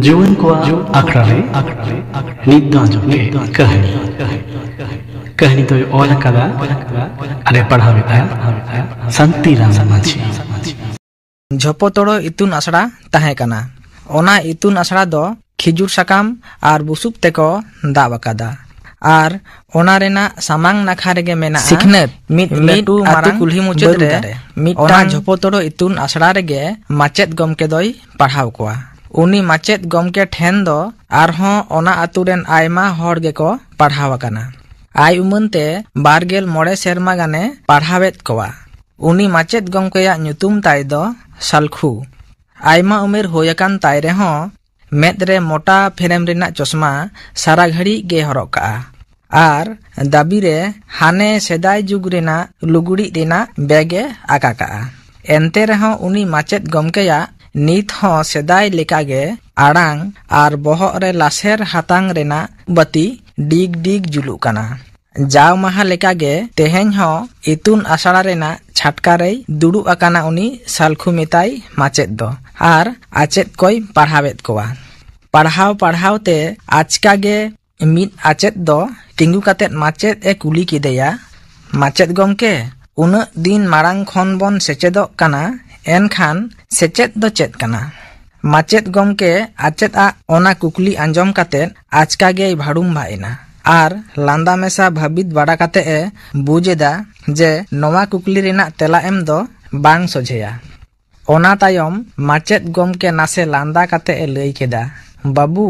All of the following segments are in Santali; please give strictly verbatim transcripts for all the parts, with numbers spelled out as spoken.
ᱡᱩᱣᱟᱹᱱ ᱠᱚᱣᱟᱜ ᱟᱠᱷᱲᱟ ᱨᱮ ᱱᱤᱛ ᱫᱚ ᱟᱸᱡᱚᱢ ᱯᱮ ᱠᱟᱹᱦᱱᱤ᱾ ᱠᱟᱹᱦᱱᱤ ᱫᱚᱭ ᱚᱞ ᱟᱠᱟᱫᱟ ᱟᱨ ᱮ ᱯᱟᱲᱦᱟᱣ ᱮᱫᱟ ᱥᱟᱱᱛᱤᱨᱟᱢ ᱢᱟᱹᱡᱷᱤ᱾ ᱡᱷᱚᱯᱚᱛᱚᱲᱚ ᱤᱛᱩᱱ ᱟᱥᱲᱟ ᱛᱟᱦᱮᱸ ᱠᱟᱱᱟ᱾ ᱚᱱᱟ ᱤᱛᱩᱱ ᱟᱥᱲᱟ ᱫᱚ ᱠᱷᱤᱡᱩᱨ ᱥᱟᱠᱟᱢ ᱟᱨ ᱵᱩᱥᱩᱵ ᱛᱮᱠᱚ ᱫᱟᱵ ᱟᱠᱟᱫᱟ᱾ ᱟᱨ ᱚᱱᱟ ᱨᱮᱱᱟᱜ ᱥᱟᱢᱟᱝ ᱱᱟᱠᱷᱟ ᱨᱮᱜᱮ ᱢᱮᱱᱟᱜᱼᱟ ᱥᱤᱠᱷᱱᱟᱹᱛ, ᱢᱤᱫ ᱢᱤᱫ ᱞᱟᱹᱴᱩ ᱟᱹᱛᱩ ᱢᱟᱨᱟᱝ ᱠᱩᱞᱦᱤ ᱢᱩᱪᱟᱹᱫ ᱵᱟᱹᱫᱽ ᱨᱮ ᱫᱟᱨᱮ᱾ ᱢᱤᱫᱴᱟᱝ ᱚᱱᱟ ᱡᱷᱚᱯᱚᱛᱚᱲᱚ ᱤᱛᱩᱱ ᱟᱥᱲᱟ ᱨᱮᱜᱮ ᱢᱟᱪᱮᱫ ᱜᱚᱢᱠᱮ ᱫᱚᱭ ᱯᱟᱲᱦᱟᱣ ᱠᱚᱣᱟ᱾ ᱩᱱᱤ ᱢᱟᱪᱮᱫ ᱜᱚᱢᱠᱮ ᱴᱷᱮᱱ ᱫᱚ ᱟᱨᱦᱚᱸ ᱚᱱᱟ ᱟᱹᱛᱩ ᱨᱮᱱ ᱟᱭᱢᱟ ᱦᱚᱲ ᱜᱮᱠᱚ ᱯᱟᱲᱦᱟᱣ ᱟᱠᱟᱱᱟ᱾ ᱟᱭ ᱩᱢᱟᱹᱱ ᱛᱮ ᱵᱟᱨ ᱜᱮᱞ ᱢᱚᱬᱮ ᱥᱮᱨᱢᱟ ᱜᱟᱱᱮ ᱯᱟᱲᱦᱟᱣᱮᱫ ᱠᱚᱣᱟ᱾ ᱩᱱᱤ ᱢᱟᱪᱮᱫ ᱜᱚᱢᱠᱮᱭᱟᱜ ᱧᱩᱛᱩᱢ ᱛᱟᱭ ᱫᱚ ᱥᱟᱞᱠᱷᱩ᱾ ᱟᱭᱢᱟ ᱩᱢᱮᱨ ᱦᱩᱭ ᱟᱠᱟᱱ ᱛᱟᱭ ᱨᱮᱦᱚᱸ ᱢᱮᱫ ᱨᱮ ᱢᱚᱴᱟ ᱯᱷᱨᱮᱢ ᱨᱮᱱᱟᱜ ᱪᱚᱥᱢᱟ ᱥᱟᱨᱟ ᱜᱷᱟᱹᱲᱤᱡ ᱜᱮ ᱦᱚᱨᱚᱜ ᱠᱟᱜᱼᱟ᱾ ᱟᱨ ᱫᱟᱹᱵᱤ ᱨᱮ ᱦᱟᱱᱮ ᱥᱮᱫᱟᱭ ᱡᱩᱜᱽ ᱨᱮᱱᱟᱜ ᱞᱩᱜᱽᱲᱤᱡ ᱨᱮᱱᱟᱜ ᱵᱮᱜᱽ ᱮ ᱟᱠᱟ ᱠᱟᱜᱼᱟ᱾ ᱮᱱᱛᱮ ᱨᱮᱦᱚᱸ ᱩᱱᱤ ᱢᱟᱪᱮᱫ ᱜᱚᱢᱠᱮᱭᱟᱜ ᱱᱤᱛ ᱦᱚᱸ ᱥᱮᱫᱟᱭ ᱞᱮᱠᱟᱜᱮ ᱟᱲᱟᱝ ᱟᱨ ᱵᱚᱦᱚᱜ ᱨᱮ ᱞᱟᱥᱮᱨ ᱦᱟᱛᱟᱝ ᱨᱮᱱᱟᱜ ᱵᱟᱹᱛᱤ ᱰᱤᱜᱽ ᱰᱤᱜᱽ ᱡᱩᱞᱩᱜ ᱠᱟᱱᱟ᱾ ᱡᱟᱣ ᱢᱟᱦᱟ ᱞᱮᱠᱟᱜᱮ ᱛᱮᱦᱮᱧ ᱦᱚᱸ ᱤᱛᱩᱱ ᱟᱥᱲᱟ ᱨᱮᱱᱟᱜ ᱪᱷᱟᱴᱠᱟ ᱨᱮᱭ ᱫᱩᱲᱩᱵ ᱟᱠᱟᱱᱟ ᱩᱱᱤ ᱥᱟᱞᱠᱷᱩ ᱢᱮᱛᱟᱭ ᱢᱟᱪᱮᱫ ᱫᱚ, ᱟᱨ ᱟᱪᱮᱫ ᱠᱚᱭ ᱯᱟᱲᱦᱟᱣᱮᱫ ᱠᱚᱣᱟ᱾ ᱯᱟᱲᱦᱟᱣ ᱯᱟᱲᱦᱟᱣ ᱛᱮ ᱟᱪᱠᱟ ᱜᱮ ᱢᱤᱫ ᱟᱪᱮᱫ ᱫᱚ ᱛᱤᱸᱜᱩ ᱠᱟᱛᱮ ᱢᱟᱪᱮᱫ ᱮ ᱠᱩᱞᱤ ᱠᱮᱫᱮᱭᱟ, "ᱢᱟᱪᱮᱫ ᱜᱚᱢᱠᱮ, ᱩᱱᱟᱹᱜ ᱫᱤᱱ ᱢᱟᱲᱟᱝ ᱠᱷᱚᱱ ᱵᱚᱱ ᱥᱮᱪᱮᱫᱚᱜ ᱠᱟᱱᱟ, ᱮᱱᱠᱷᱟᱱ ᱥᱮᱪᱮᱫ ᱫᱚ ᱪᱮᱫ ᱠᱟᱱᱟ?" ᱢᱟᱪᱮᱫ ᱜᱚᱢᱠᱮ ᱟᱪᱮᱫ ᱟᱜ ᱚᱱᱟ ᱠᱩᱠᱞᱤ ᱟᱸᱡᱚᱢ ᱠᱟᱛᱮ ᱟᱪᱠᱟ ᱜᱮᱭ ᱵᱷᱟᱹᱲᱩᱢ ᱵᱷᱟᱜ ᱮᱱᱟ ᱟᱨ ᱞᱟᱸᱫᱟ ᱢᱮᱥᱟ ᱵᱷᱟᱹᱵᱤᱛ ᱵᱟᱲᱟ ᱠᱟᱛᱮ ᱮ ᱵᱩᱡᱽ ᱮᱫᱟ ᱡᱮ ᱱᱚᱣᱟ ᱠᱩᱠᱞᱤ ᱨᱮᱱᱟᱜ ᱛᱮᱞᱟ ᱮᱢ ᱫᱚ ᱵᱟᱝ ᱥᱚᱡᱷᱮᱭᱟ᱾ ᱚᱱᱟ ᱛᱟᱭᱚᱢ ᱢᱟᱪᱮᱫ ᱜᱚᱢᱠᱮ ᱱᱟᱥᱮ ᱞᱟᱸᱫᱟ ᱠᱟᱛᱮ ᱮ ᱞᱟᱹᱭ ᱠᱮᱫᱟ, "ᱵᱟᱹᱵᱩ,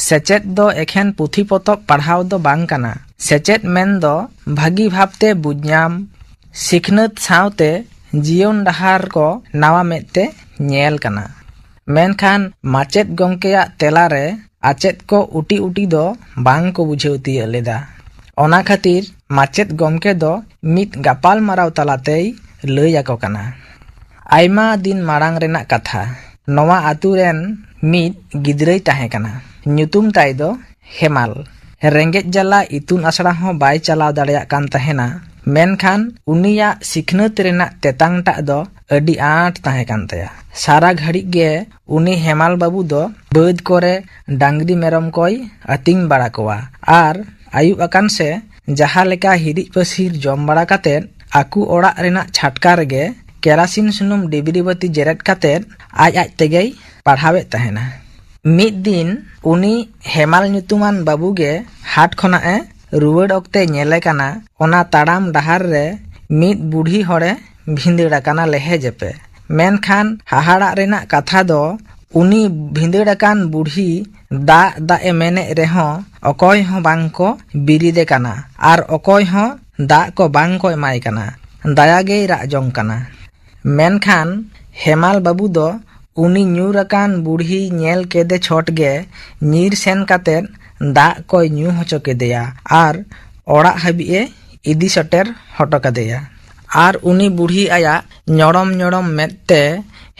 ᱥᱮᱪᱮᱫ ᱫᱚ ᱮᱠᱷᱮᱱ ᱯᱩᱛᱷᱤ ᱯᱚᱛᱚᱵ ᱯᱟᱲᱦᱟᱣ ᱫᱚ ᱵᱟᱝ ᱠᱟᱱᱟ᱾ ᱥᱮᱪᱮᱫ ᱢᱮᱱ ᱫᱚ ᱵᱷᱟᱹᱜᱤ ᱵᱷᱟᱵᱽᱛᱮ ᱵᱩᱡᱽ ᱧᱟᱢ, ᱥᱤᱠᱷᱱᱟᱹᱛ ᱥᱟᱶᱛᱮ ᱡᱤᱭᱚᱱ ᱰᱟᱦᱟᱨ ᱠᱚ ᱱᱟᱣᱟ ᱢᱮᱫ ᱛᱮ ᱧᱮᱞ ᱠᱟᱱᱟ᱾" ᱢᱮᱱᱠᱷᱟᱱ ᱢᱟᱪᱮᱫ ᱜᱚᱢᱠᱮᱭᱟᱜ ᱛᱮᱞᱟ ᱨᱮ ᱟᱪᱮᱫ ᱠᱚ ᱩᱴᱤ ᱩᱴᱤ ᱫᱚ ᱵᱟᱝ ᱠᱚ ᱵᱩᱡᱷᱟᱹᱣ ᱛᱤᱭᱟᱹᱜ ᱞᱮᱫᱟ᱾ ᱚᱱᱟ ᱠᱷᱟᱹᱛᱤᱨ ᱢᱟᱪᱮᱫ ᱜᱚᱢᱠᱮ ᱫᱚ ᱢᱤᱫ ᱜᱟᱯᱟᱞ ᱢᱟᱨᱟᱣ ᱛᱟᱞᱟᱛᱮᱭ ᱞᱟᱹᱭ ᱟᱠᱚ ᱠᱟᱱᱟ᱾ ᱟᱭᱢᱟ ᱫᱤᱱ ᱢᱟᱲᱟᱝ ᱨᱮᱱᱟᱜ ᱠᱟᱛᱷᱟ᱾ ᱱᱚᱣᱟ ᱟᱛᱳ ᱨᱮᱱ ᱢᱤᱫ ᱜᱤᱫᱽᱨᱟᱹᱭ ᱛᱟᱦᱮᱸ ᱠᱟᱱᱟ᱾ ᱧᱩᱛᱩᱢ ᱛᱟᱭ ᱫᱚ ᱦᱮᱢᱟᱞ᱾ ᱨᱮᱸᱜᱮᱡ ᱡᱟᱞᱟ ᱤᱛᱩᱱ ᱟᱥᱲᱟ ᱦᱚᱸ ᱵᱟᱭ ᱪᱟᱞᱟᱣ ᱫᱟᱲᱮᱭᱟᱜ ᱠᱟᱱ ᱛᱟᱦᱮᱱᱟ᱾ ᱢᱮᱱᱠᱷᱟᱱ ᱩᱱᱤᱭᱟᱜ ᱥᱤᱠᱷᱱᱟᱹᱛ ᱨᱮᱱᱟᱜ ᱛᱮᱛᱟᱝ ᱴᱟᱜ ᱫᱚ ᱟᱹᱰᱤ ᱟᱸᱴ ᱛᱟᱦᱮᱸ ᱠᱟᱱ ᱛᱟᱭᱟ᱾ ᱥᱟᱨᱟ ᱜᱷᱟᱹᱲᱤᱡ ᱜᱮ ᱩᱱᱤ ᱦᱮᱢᱟᱞ ᱵᱟᱹᱵᱩ ᱫᱚ ᱵᱟᱹᱫᱽ ᱠᱚᱨᱮ ᱰᱟᱝᱨᱤ ᱢᱮᱨᱚᱢ ᱠᱚᱭ ᱟᱹᱛᱤᱧ ᱵᱟᱲᱟ ᱠᱚᱣᱟ᱾ ᱟᱨ ᱟᱹᱭᱩᱵ ᱟᱠᱟᱱ ᱥᱮ ᱡᱟᱦᱟᱸ ᱞᱮᱠᱟ ᱦᱤᱨᱤᱡ ᱯᱟᱹᱥᱤᱨ ᱡᱚᱢ ᱵᱟᱲᱟ ᱠᱟᱛᱮᱫ ᱟᱠᱚ ᱚᱲᱟᱜ ᱨᱮᱱᱟᱜ ᱪᱷᱟᱴᱠᱟ ᱨᱮᱜᱮ ᱠᱮᱨᱟᱥᱤᱱ ᱥᱩᱱᱩᱢ ᱰᱤᱵᱨᱤ ᱵᱟᱹᱛᱤ ᱡᱮᱨᱮᱫ ᱠᱟᱛᱮᱫ ᱟᱡ ᱟᱡ ᱛᱮᱜᱮᱭ ᱯᱟᱲᱦᱟᱣᱮᱫ ᱛᱟᱦᱮᱱᱟ᱾ ᱢᱤᱫ ᱫᱤᱱ ᱩᱱᱤ ᱦᱮᱢᱟᱞ ᱧᱩᱛᱩᱢᱟᱱ ᱵᱟᱹᱵᱩ ᱜᱮ ᱦᱟᱴ ᱠᱷᱚᱱᱟᱜ ᱮ ᱨᱩᱣᱟᱹᱲ ᱚᱠᱛᱮ ᱧᱮᱞᱮ ᱠᱟᱱᱟ, ᱚᱱᱟ ᱛᱟᱲᱟᱢ ᱰᱟᱦᱟᱨ ᱨᱮ ᱢᱤᱫ ᱵᱩᱰᱷᱤ ᱦᱚᱲᱮ ᱵᱷᱤᱸᱫᱟᱹᱲ ᱟᱠᱟᱱᱟ ᱞᱮᱦᱮ ᱡᱮᱯᱮ᱾ ᱢᱮᱱᱠᱷᱟᱱ ᱦᱟᱦᱟᱲᱟᱜ ᱨᱮᱱᱟᱜ ᱠᱟᱛᱷᱟ ᱫᱚ, ᱩᱱᱤ ᱵᱷᱤᱸᱫᱟᱹᱲ ᱟᱠᱟᱱ ᱵᱩᱰᱷᱤ ᱫᱟᱜ ᱫᱟᱜ ᱮ ᱢᱮᱱᱮᱫ ᱨᱮᱦᱚᱸ ᱚᱠᱚᱭ ᱦᱚᱸ ᱵᱟᱝ ᱠᱚ ᱵᱤᱨᱤᱫᱮ ᱠᱟᱱᱟ ᱟᱨ ᱚᱠᱚᱭ ᱦᱚᱸ ᱫᱟᱜ ᱠᱚ ᱵᱟᱝ ᱠᱚ ᱮᱢᱟᱭ ᱠᱟᱱᱟ᱾ ᱫᱟᱭᱟ ᱜᱮᱭ ᱨᱟᱜ ᱡᱚᱝ ᱠᱟᱱᱟ᱾ ᱢᱮᱱᱠᱷᱟᱱ ᱦᱮᱢᱟᱞ ᱵᱟᱹᱵᱩ ᱫᱚ ᱩᱱᱤ ᱧᱩᱨ ᱟᱠᱟᱱ ᱵᱩᱲᱦᱤ ᱧᱮᱞ ᱠᱮᱫᱮ ᱪᱷᱚᱴ ᱜᱮ ᱧᱤᱨ ᱥᱮᱱ ᱠᱟᱛᱮᱫ ᱫᱟᱜ ᱠᱚᱭ ᱧᱩ ᱦᱚᱪᱚ ᱠᱮᱫᱮᱭᱟ ᱟᱨ ᱚᱲᱟᱜ ᱦᱟᱹᱵᱤᱡ ᱮ ᱤᱫᱤ ᱥᱮᱴᱮᱨ ᱦᱚᱴᱚ ᱠᱟᱫᱮᱭᱟ᱾ ᱟᱨ ᱩᱱᱤ ᱵᱩᱲᱦᱤ ᱟᱭᱟᱜ ᱧᱚᱲᱚᱢ ᱧᱚᱲᱚᱢ ᱢᱮᱫ ᱛᱮ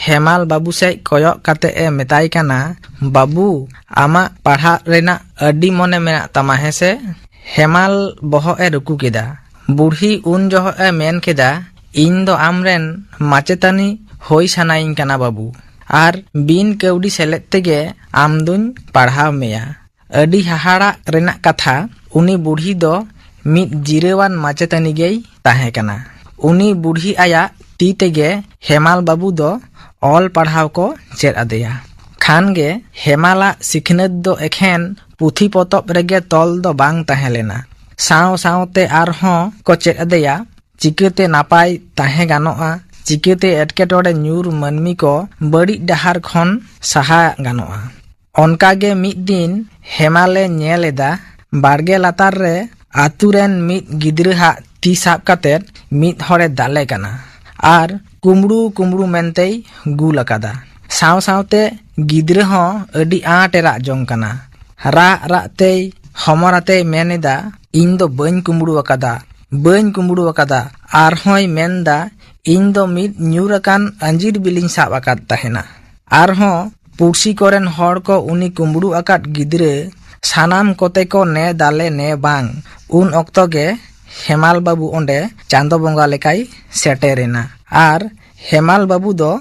ᱦᱮᱢᱟᱞ ᱵᱟᱹᱵᱩ ᱥᱮᱫ ᱠᱚᱭᱚᱜ ᱠᱟᱛᱮ ᱮ ᱢᱮᱛᱟᱭ ᱠᱟᱱᱟ, "ᱵᱟᱹᱵᱩ, ᱟᱢᱟᱜ ᱯᱟᱲᱦᱟᱜ ᱨᱮᱱᱟᱜ ᱟᱹᱰᱤ ᱢᱚᱱᱮ ᱢᱮᱱᱟᱜ ᱛᱟᱢᱟ, ᱦᱮᱸ ᱥᱮ?" ᱦᱮᱢᱟᱞ ᱵᱚᱦᱚᱜ ᱮ ᱨᱩᱠᱩ ᱠᱮᱫᱟ᱾ ᱵᱩᱲᱦᱤ ᱩᱱ ᱡᱚᱦᱚᱜ ᱮ ᱢᱮᱱ ᱠᱮᱫᱟ, "ᱤᱧ ᱫᱚ ᱟᱢᱨᱮᱱ ᱢᱟᱪᱮᱛᱟᱹᱱᱤ ᱦᱩᱭ ᱥᱟᱱᱟᱭᱤᱧ ᱠᱟᱱᱟ ᱵᱟᱹᱵᱩ, ᱟᱨ ᱵᱤᱱ ᱠᱟᱹᱣᱰᱤ ᱥᱮᱞᱮᱫ ᱛᱮᱜᱮ ᱟᱢ ᱫᱩᱧ ᱯᱟᱲᱦᱟᱣ ᱢᱮᱭᱟ᱾" ᱟᱹᱰᱤ ᱦᱟᱦᱟᱲᱟᱜ ᱨᱮᱱᱟᱜ ᱠᱟᱛᱷᱟ, ᱩᱱᱤ ᱵᱩᱲᱦᱤ ᱫᱚ ᱢᱤᱫ ᱡᱤᱨᱟᱹᱣᱟᱱ ᱢᱟᱪᱮᱛᱟᱹᱱᱤ ᱜᱮᱭ ᱛᱟᱦᱮᱸ ᱠᱟᱱᱟ᱾ ᱩᱱᱤ ᱵᱩᱲᱦᱤ ᱟᱭᱟᱜ ᱛᱤ ᱛᱮᱜᱮ ᱦᱮᱢᱟᱞ ᱵᱟᱹᱵᱩ ᱫᱚ ᱚᱞ ᱯᱟᱲᱦᱟᱣ ᱠᱚ ᱪᱮᱫ ᱟᱫᱮᱭᱟ᱾ ᱠᱷᱟᱱ ᱜᱮ ᱦᱮᱢᱟᱞᱟᱜ ᱥᱤᱠᱷᱱᱟᱹᱛ ᱫᱚ ᱮᱠᱷᱮᱱ ᱯᱩᱛᱷᱤ ᱯᱚᱛᱚᱵ ᱨᱮᱜᱮ ᱛᱚᱞ ᱫᱚ ᱵᱟᱝ ᱛᱟᱦᱮᱸ ᱞᱮᱱᱟ᱾ ᱥᱟᱶ ᱥᱟᱶᱛᱮ ᱟᱨᱦᱚᱸ ᱠᱚ ᱪᱮᱫ ᱟᱫᱮᱭᱟ ᱪᱤᱠᱟᱹᱛᱮ ᱱᱟᱯᱟᱭ ᱛᱟᱦᱮᱸ ᱜᱟᱱᱚᱜᱼᱟ, ᱪᱤᱠᱟᱹᱛᱮ ᱮᱴᱠᱮᱴᱚᱬᱮ ᱧᱩᱨ ᱢᱟᱹᱱᱢᱤ ᱠᱚ ᱵᱟᱹᱲᱤᱡ ᱰᱟᱦᱟᱨ ᱠᱷᱚᱱ ᱥᱟᱦᱟ ᱜᱟᱱᱚᱜᱼᱟ᱾ ᱚᱱᱠᱟᱜᱮ ᱢᱤᱫ ᱫᱤᱱ ᱦᱮᱢᱟᱞᱮ ᱧᱮᱞ ᱮᱫᱟ, ᱵᱟᱲᱜᱮ ᱞᱟᱛᱟᱨ ᱨᱮ ᱟᱛᱩ ᱨᱮᱱ ᱢᱤᱫ ᱜᱤᱫᱽᱨᱟᱹ ᱦᱟᱜ ᱛᱤ ᱥᱟᱵ ᱠᱟᱛᱮᱫ ᱢᱤᱫ ᱦᱚᱲᱮ ᱫᱟᱞᱮ ᱠᱟᱱᱟ ᱟᱨ ᱠᱩᱢᱵᱽᱲᱩ ᱠᱩᱢᱵᱽᱲᱩ ᱢᱮᱱᱛᱮᱭ ᱜᱩᱞ ᱟᱠᱟᱫᱟ᱾ ᱥᱟᱶ ᱥᱟᱶᱛᱮ ᱜᱤᱫᱽᱨᱟᱹ ᱦᱚᱸ ᱟᱹᱰᱤ ᱟᱸᱴ ᱮ ᱨᱟᱜ ᱡᱚᱝ ᱠᱟᱱᱟ᱾ ᱨᱟᱜ ᱨᱟᱜ ᱛᱮᱭ ᱦᱚᱢᱚᱨ ᱟᱛᱮᱭ ᱢᱮᱱ ᱮᱫᱟ, "ᱤᱧ ᱫᱚ ᱵᱟᱹᱧ ᱠᱩᱢᱵᱽᱲᱩ ᱟᱠᱟᱫᱟ, ᱵᱟᱹᱧ ᱠᱩᱢᱵᱽᱲᱩ ᱟᱠᱟᱫᱟ᱾" ᱟᱨᱦᱚᱸᱭ ᱢᱮᱱ ᱮᱫᱟ, "ᱤᱧ ᱫᱚ ᱢᱤᱫ ᱧᱩᱨ ᱟᱠᱟᱱ ᱟᱸᱡᱤᱨ ᱵᱤᱞᱤᱧ ᱥᱟᱵ ᱟᱠᱟᱫ ᱛᱟᱦᱮᱱᱟ᱾" ᱟᱨᱦᱚᱸ ᱯᱩᱲᱥᱤ ᱠᱚᱨᱮᱱ ᱦᱚᱲ ᱠᱚ ᱩᱱᱤ ᱠᱩᱢᱵᱽᱲᱩ ᱟᱠᱟᱫ ᱜᱤᱫᱽᱨᱟᱹ ᱥᱟᱱᱟᱢ ᱠᱚᱛᱮ ᱠᱚ ᱱᱮ ᱫᱟᱞᱮ ᱱᱮ ᱵᱟᱝ᱾ ᱩᱱ ᱚᱠᱛᱚ ᱜᱮ ᱦᱮᱢᱟᱞ ᱵᱟᱹᱵᱩ ᱚᱸᱰᱮ ᱪᱟᱸᱫᱚ ᱵᱚᱸᱜᱟ ᱞᱮᱠᱟᱭ ᱥᱮᱴᱮᱨᱮᱱᱟ ᱟᱨ ᱦᱮᱢᱟᱞ ᱵᱟᱹᱵᱩ ᱫᱚ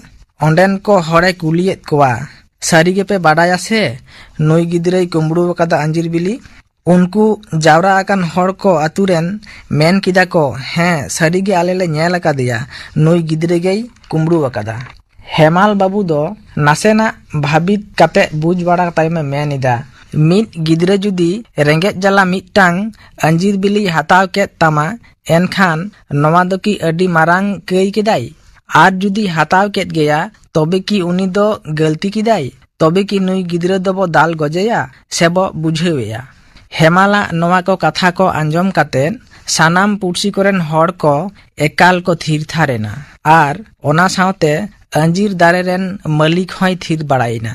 ᱚᱸᱰᱮᱱ ᱠᱚ ᱦᱚᱲᱮ ᱠᱩᱞᱤᱭᱮᱫ ᱠᱚᱣᱟ, "ᱥᱟᱹᱨᱤ ᱜᱮᱯᱮ ᱵᱟᱰᱟᱭᱟ ᱥᱮ ᱱᱩᱭ ᱜᱤᱫᱽᱨᱟᱹᱭ ᱠᱩᱢᱵᱽᱲᱩ ᱟᱠᱟᱫᱟ ᱟᱸᱡᱤᱨ ᱵᱤᱞᱤ?" ᱩᱱᱠᱩ ᱡᱟᱣᱨᱟ ᱟᱠᱟᱱ ᱦᱚᱲ ᱠᱚ ᱟᱹᱛᱩ ᱨᱮᱱ ᱢᱮᱱ ᱠᱮᱫᱟ ᱠᱚ, "ᱦᱮᱸ, ᱥᱟᱹᱨᱤ ᱜᱮ ᱟᱞᱮ ᱞᱮ ᱧᱮᱞ ᱟᱠᱟᱫᱮᱭᱟ, ᱱᱩᱭ ᱜᱤᱫᱽᱨᱟᱹ ᱜᱮᱭ ᱠᱩᱢᱵᱽᱲᱩ ᱟᱠᱟᱫᱟ᱾" ᱦᱮᱢᱟᱞ ᱵᱟᱹᱵᱩ ᱫᱚ ᱱᱟᱥᱮᱱᱟᱜ ᱵᱷᱟᱹᱵᱤᱛ ᱠᱟᱛᱮ ᱵᱩᱡᱽ ᱵᱟᱲᱟ ᱛᱟᱭᱚᱢᱮ ᱢᱮᱱ ᱮᱫᱟ, ᱢᱤᱫ ᱜᱤᱫᱽᱨᱟᱹ ᱡᱩᱫᱤ ᱨᱮᱸᱜᱮᱡ ᱡᱟᱞᱟ ᱢᱤᱫᱴᱟᱝ ᱟᱸᱡᱤᱨ ᱵᱤᱞᱤᱭ ᱦᱟᱛᱟᱣ ᱠᱮᱫ ᱛᱟᱢᱟ, ᱮᱱᱠᱷᱟᱱ ᱱᱚᱣᱟ ᱫᱚ ᱠᱤ ᱟᱹᱰᱤ ᱢᱟᱨᱟᱝ ᱠᱟᱹᱭ ᱠᱮᱫᱟᱭ? ᱟᱨ ᱡᱩᱫᱤ ᱦᱟᱛᱟᱣ ᱠᱮᱫ ᱜᱮᱭᱟ, ᱛᱚᱵᱮ ᱠᱤ ᱩᱱᱤ ᱫᱚ ᱜᱟᱹᱞᱛᱤ ᱠᱮᱫᱟᱭ? ᱛᱚᱵᱮ ᱠᱤ ᱱᱩᱭ ᱜᱤᱫᱽᱨᱟᱹ ᱫᱚᱵᱚ ᱫᱟᱞ ᱜᱚᱡᱮᱭᱟ ᱥᱮ ᱵᱚ ᱵᱩᱡᱷᱟᱹᱣᱮᱭᱟ? ᱦᱮᱢᱟᱞᱟᱜ ᱱᱚᱣᱟ ᱠᱚ ᱠᱟᱛᱷᱟ ᱠᱚ ᱟᱸᱡᱚᱢ ᱠᱟᱛᱮ ᱥᱟᱱᱟᱢ ᱯᱩᱲᱥᱤ ᱠᱚᱨᱮᱱ ᱦᱚᱲ ᱠᱚ ᱮᱠᱟᱞ ᱠᱚ ᱛᱷᱤᱨ ᱛᱷᱟᱨ ᱮᱱᱟ ᱟᱨ ᱚᱱᱟ ᱥᱟᱶᱛᱮ ᱟᱸᱡᱤᱨ ᱫᱟᱨᱮ ᱨᱮᱱ ᱢᱟᱹᱞᱤᱠ ᱦᱚᱸᱭ ᱛᱷᱤᱨ ᱵᱟᱲᱟᱭᱮᱱᱟ᱾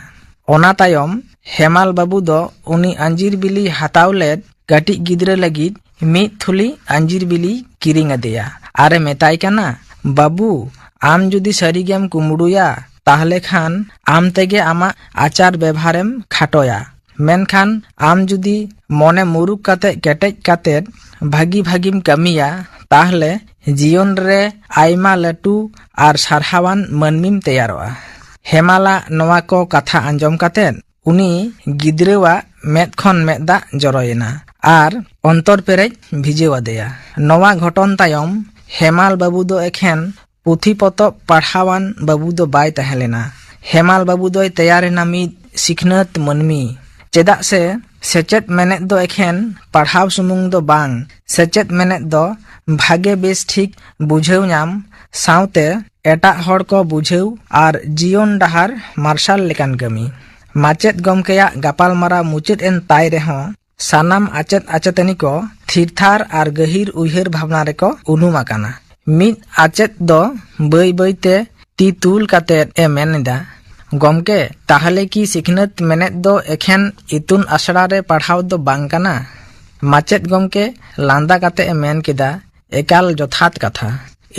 ᱚᱱᱟ ᱛᱟᱭᱚᱢ ᱦᱮᱢᱟᱞ ᱵᱟᱹᱵᱩ ᱫᱚ ᱩᱱᱤ ᱟᱸᱡᱤᱨ ᱵᱤᱞᱤ ᱦᱟᱛᱟᱣ ᱞᱮᱫ ᱠᱟᱹᱴᱤᱡ ᱜᱤᱫᱽᱨᱟᱹ ᱞᱟᱹᱜᱤᱫ ᱢᱤᱫ ᱛᱷᱩᱞᱤ ᱟᱸᱡᱤᱨ ᱵᱤᱞᱤ ᱠᱤᱨᱤᱧ ᱟᱫᱮᱭᱟ ᱟᱨᱮ ᱢᱮᱛᱟᱭ ᱠᱟᱱᱟ, "ᱵᱟᱹᱵᱩ, ᱟᱢ ᱡᱩᱫᱤ ᱥᱟᱹᱨᱤᱜᱮᱢ ᱠᱩᱢᱵᱽᱲᱩᱭᱟ, ᱛᱟᱦᱞᱮ ᱠᱷᱟᱱ ᱟᱢ ᱛᱮᱜᱮ ᱟᱢᱟᱜ ᱟᱪᱟᱨ ᱵᱮᱵᱷᱟᱨᱮᱢ ᱠᱷᱟᱴᱚᱭᱟ᱾ ᱢᱮᱱᱠᱷᱟᱱ ᱟᱢ ᱡᱩᱫᱤ ᱢᱚᱱᱮ ᱢᱩᱨᱩᱠ ᱠᱟᱛᱮ ᱠᱮᱴᱮᱡ ᱠᱟᱛᱮ ᱵᱷᱟᱹᱜᱤ ᱵᱷᱟᱹᱜᱤᱢ ᱠᱟᱹᱢᱤᱭᱟ, ᱛᱟᱦᱞᱮ ᱡᱤᱭᱚᱱ ᱨᱮ ᱟᱭᱢᱟ ᱞᱟᱹᱴᱩ ᱟᱨ ᱥᱟᱨᱦᱟᱣᱟᱱ ᱢᱟᱹᱱᱢᱤᱢ ᱛᱮᱭᱟᱨᱚᱜᱼᱟ᱾" ᱦᱮᱢᱟᱞᱟᱜ ᱱᱚᱣᱟ ᱠᱚ ᱠᱟᱛᱷᱟ ᱟᱸᱡᱚᱢ ᱠᱟᱛᱮ ᱩᱱᱤ ᱜᱤᱫᱽᱨᱟᱹᱣᱟᱜ ᱢᱮᱫ ᱠᱷᱚᱱ ᱢᱮᱫ ᱫᱟᱜ ᱡᱚᱨᱚᱭᱮᱱᱟ ᱟᱨ ᱚᱱᱛᱚᱨ ᱯᱮᱨᱮᱡ ᱵᱷᱤᱡᱟᱹᱣ ᱟᱫᱮᱭᱟ᱾ ᱱᱚᱣᱟ ᱜᱷᱚᱴᱚᱱ ᱛᱟᱭᱚᱢ ᱦᱮᱢᱟᱞ ᱵᱟᱹᱵᱩ ᱫᱚ ᱮᱠᱷᱮᱱ ᱯᱩᱛᱷᱤ ᱯᱚᱛᱚᱵ ᱯᱟᱲᱦᱟᱣᱟᱱ ᱵᱟᱹᱵᱩ ᱫᱚ ᱵᱟᱭ ᱛᱟᱦᱮᱸ ᱞᱮᱱᱟ᱾ ᱦᱮᱢᱟᱞ ᱵᱟᱹᱵᱩ ᱫᱚᱭ ᱛᱮᱭᱟᱨ ᱮᱱᱟ ᱢᱤᱫ ᱥᱤᱠᱷᱱᱟᱹᱛ ᱢᱟᱹᱱᱢᱤ᱾ ᱪᱮᱫᱟᱜ ᱥᱮ ᱥᱮᱪᱮᱫ ᱢᱮᱱᱮᱫ ᱫᱚ ᱮᱠᱷᱮᱱ ᱯᱟᱲᱦᱟᱣ ᱥᱩᱢᱩᱝ ᱫᱚ ᱵᱟᱝ, ᱥᱮᱪᱮᱫ ᱢᱮᱱᱮᱫ ᱫᱚ ᱵᱷᱟᱜᱮ ᱵᱮᱥ ᱴᱷᱤᱠ ᱵᱩᱡᱷᱟᱹᱣ ᱧᱟᱢ ᱥᱟᱶᱛᱮ ᱮᱴᱟᱜ ᱦᱚᱲ ᱠᱚ ᱵᱩᱡᱷᱟᱹᱣ ᱟᱨ ᱡᱤᱭᱚᱱ ᱰᱟᱦᱟᱨ ᱢᱟᱨᱥᱟᱞ ᱞᱮᱠᱟᱱ ᱠᱟᱹᱢᱤ᱾ ᱢᱟᱪᱮᱫ ᱜᱚᱢᱠᱮᱭᱟᱜ ᱜᱟᱯᱟᱞᱢᱟᱨᱟᱣ ᱢᱩᱪᱟᱹᱫ ᱮᱱ ᱛᱟᱭ ᱨᱮᱦᱚᱸ ᱥᱟᱱᱟᱢ ᱟᱪᱮᱫ ᱟᱪᱮᱛᱟᱹᱱᱤ ᱠᱚ ᱛᱷᱤᱨ ᱛᱷᱟᱨ ᱟᱨ ᱜᱟᱹᱦᱤᱨ ᱩᱭᱦᱟᱹᱨ ᱵᱷᱟᱵᱽᱱᱟ ᱨᱮᱠᱚ ᱩᱱᱩᱢ ᱟᱠᱟᱱᱟ᱾ ᱢᱤᱫ ᱟᱪᱮᱫ ᱫᱚ ᱵᱟᱹᱭ ᱵᱟᱹᱭᱛᱮ ᱛᱤ ᱛᱩᱞ ᱠᱟᱛᱮ ᱮ ᱢᱮᱱ ᱮᱫᱟ, "ᱜᱚᱢᱠᱮ, ᱛᱟᱦᱞᱮ ᱠᱤ ᱥᱤᱠᱷᱱᱟᱹᱛ ᱢᱮᱱᱮᱫ ᱫᱚ ᱮᱠᱷᱮᱱ ᱤᱛᱩᱱ ᱟᱥᱲᱟ ᱨᱮ ᱯᱟᱲᱦᱟᱣ ᱫᱚ ᱵᱟᱝ ᱠᱟᱱᱟ?" ᱢᱟᱪᱮᱫ ᱜᱚᱢᱠᱮ ᱞᱟᱸᱫᱟ ᱠᱟᱛᱮ ᱮ ᱢᱮᱱ ᱠᱮᱫᱟ, "ᱮᱠᱟᱞ ᱡᱚᱛᱷᱟᱛ ᱠᱟᱛᱷᱟ᱾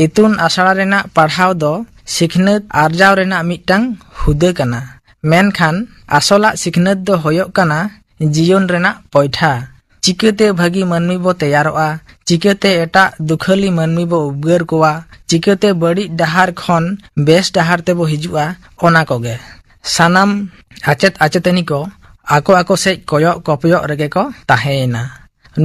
ᱤᱛᱩᱱ ᱟᱥᱲᱟ ᱨᱮᱱᱟᱜ ᱯᱟᱲᱦᱟᱣ ᱫᱚ ᱥᱤᱠᱷᱱᱟᱹᱛ ᱟᱨᱡᱟᱣ ᱨᱮᱱᱟᱜ ᱢᱤᱫᱴᱟᱝ ᱦᱩᱫᱟᱹ ᱠᱟᱱᱟ, ᱢᱮᱱᱠᱷᱟᱱ ᱟᱥᱚᱞᱟᱜ ᱥᱤᱠᱷᱱᱟᱹᱛ ᱫᱚ ᱦᱩᱭᱩᱜ ᱠᱟᱱᱟ ᱡᱤᱭᱚᱱ ᱨᱮᱱᱟᱜ ᱯᱚᱭᱴᱷᱟ, ᱪᱤᱠᱟᱹᱛᱮ ᱵᱷᱟᱹᱜᱤ ᱢᱟᱹᱱᱢᱤ ᱵᱚ ᱛᱮᱭᱟᱨᱚᱜᱼᱟ, ᱪᱤᱠᱟᱹᱛᱮ ᱮᱴᱟᱜ ᱫᱩᱠᱷᱟᱹᱞᱤ ᱢᱟᱹᱱᱢᱤ ᱵᱚ ᱩᱵᱜᱟᱹᱨ ᱠᱚᱣᱟ, ᱪᱤᱠᱟᱹᱛᱮ ᱵᱟᱹᱲᱤᱡ ᱰᱟᱦᱟᱨ ᱠᱷᱚᱱ ᱵᱮᱥ ᱰᱟᱦᱟᱨ ᱛᱮᱵᱚ ᱦᱤᱡᱩᱜᱼᱟ, ᱚᱱᱟ ᱠᱚᱜᱮ᱾ ᱥᱟᱱᱟᱢ ᱟᱪᱮᱫ ᱟᱪᱮᱛᱟᱹᱱᱤ ᱠᱚ ᱟᱠᱚ ᱟᱠᱚ ᱥᱮᱫ ᱠᱚᱭᱚᱜ ᱠᱚᱯᱚᱭᱚᱜ ᱨᱮᱜᱮ ᱠᱚ ᱛᱟᱦᱮᱸᱭᱮᱱᱟ᱾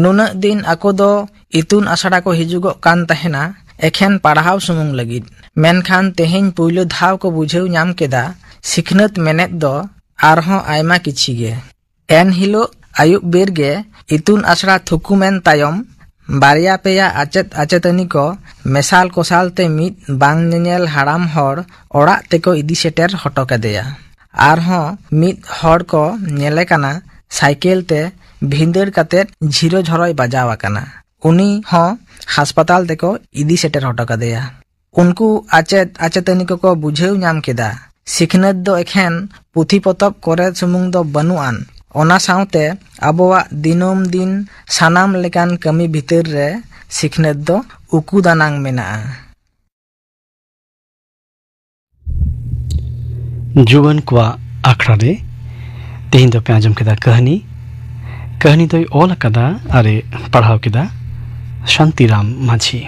ᱱᱩᱱᱟᱹᱜ ᱫᱤᱱ ᱟᱠᱚ ᱫᱚ ᱤᱛᱩᱱ ᱟᱥᱲᱟ ᱠᱚ ᱦᱤᱡᱩᱜᱚᱜ ᱠᱟᱱ ᱛᱟᱦᱮᱱᱟ, ᱮᱠᱷᱮᱱ ᱯᱟᱲᱦᱟᱣ ᱥᱩᱢᱩᱝ ᱞᱟᱹᱜᱤᱫ᱾ ᱢᱮᱱᱠᱷᱟᱱ ᱛᱮᱦᱮᱧ ᱯᱩᱭᱞᱩ ᱫᱷᱟᱣ ᱠᱚ ᱵᱩᱡᱷᱟᱹᱣ ᱧᱟᱢ ᱠᱮᱫᱟ, ᱥᱤᱠᱷᱱᱟᱹᱛ ᱢᱮᱱᱮᱫ ᱫᱚ ᱟᱨᱦᱚᱸ ᱟᱭᱢᱟ ᱠᱤᱪᱷᱤ ᱜᱮ᱾ ᱮᱱ ᱦᱤᱞᱳᱜ ᱟᱹᱭᱩᱵ ᱵᱮᱨ ᱜᱮ ᱤᱛᱩᱱ ᱟᱥᱲᱟ ᱛᱷᱩᱠᱩᱢᱮᱱ ᱛᱟᱭᱚᱢ, ᱵᱟᱨᱭᱟ ᱯᱮᱭᱟ ᱟᱪᱮᱫ ᱟᱪᱮᱛᱟᱹᱱᱤ ᱠᱚ ᱢᱮᱥᱟᱞ ᱠᱚᱥᱟᱞ ᱛᱮ ᱢᱤᱫ ᱵᱟᱝ ᱧᱮᱧᱮᱞ ᱦᱟᱲᱟᱢ ᱦᱚᱲ ᱚᱲᱟᱜ ᱛᱮᱠᱚ ᱤᱫᱤ ᱥᱮᱴᱮᱨ ᱦᱚᱴᱚ ᱠᱟᱫᱮᱭᱟ᱾ ᱟᱨᱦᱚᱸ ᱢᱤᱫ ᱦᱚᱲ ᱠᱚ ᱧᱮᱞᱮ ᱠᱟᱱᱟ, ᱥᱟᱭᱠᱮᱞ ᱛᱮ ᱵᱷᱤᱸᱫᱟᱹᱲ ᱠᱟᱛᱮ ᱡᱷᱤᱨᱚ ᱡᱷᱚᱨᱚᱭ ᱵᱟᱡᱟᱣ ᱟᱠᱟᱱᱟ᱾ ᱩᱱᱤ ᱦᱚᱸ ᱦᱟᱥᱯᱟᱛᱟᱞ ᱛᱮᱠᱚ ᱤᱫᱤ ᱥᱮᱴᱮᱨ ᱦᱚᱴᱚ ᱠᱟᱫᱮᱭᱟ᱾ ᱩᱱᱠᱩ ᱟᱪᱮᱫ ᱟᱪᱮᱛᱟᱹᱱᱤ ᱠᱚᱠᱚ ᱵᱩᱡᱷᱟᱹᱣ ᱧᱟᱢ ᱠᱮᱫᱟ, ᱥᱤᱠᱷᱱᱟᱹᱛ ᱫᱚ ᱮᱠᱷᱮᱱ ᱯᱩᱛᱷᱤ ᱯᱚᱛᱚᱵ ᱠᱚᱨᱮ ᱥᱩᱢᱩᱝ ᱫᱚ ᱵᱟᱹᱱᱩᱜ ᱟᱱ, ᱚᱱᱟ ᱥᱟᱶᱛᱮ ᱟᱵᱚᱣᱟᱜ ᱫᱤᱱᱟᱹᱢ ᱫᱤᱱ ᱥᱟᱱᱟᱢ ᱞᱮᱠᱟᱱ ᱠᱟᱹᱢᱤ ᱵᱷᱤᱛᱟᱹᱨ ᱨᱮ ᱥᱤᱠᱷᱱᱟᱹᱛ ᱫᱚ ᱩᱠᱩ ᱫᱟᱱᱟᱝ ᱢᱮᱱᱟᱜᱼᱟ᱾ ᱡᱩᱣᱟᱹᱱ ᱠᱚᱣᱟᱜ ᱟᱠᱷᱲᱟ ᱨᱮ ᱛᱮᱦᱮᱧ ᱫᱚᱯᱮ ᱟᱸᱡᱚᱢ ᱠᱮᱫᱟ ᱠᱟᱹᱦᱱᱤ᱾ ᱠᱟᱹᱦᱱᱤ ᱫᱚᱭ ᱚᱞ ᱟᱠᱟᱫᱟ ᱟᱨᱮ ᱯᱟᱲᱦᱟᱣ ᱠᱮᱫᱟ ᱥᱟᱱᱛᱤᱨᱟᱢ ᱢᱟᱹᱡᱷᱤ᱾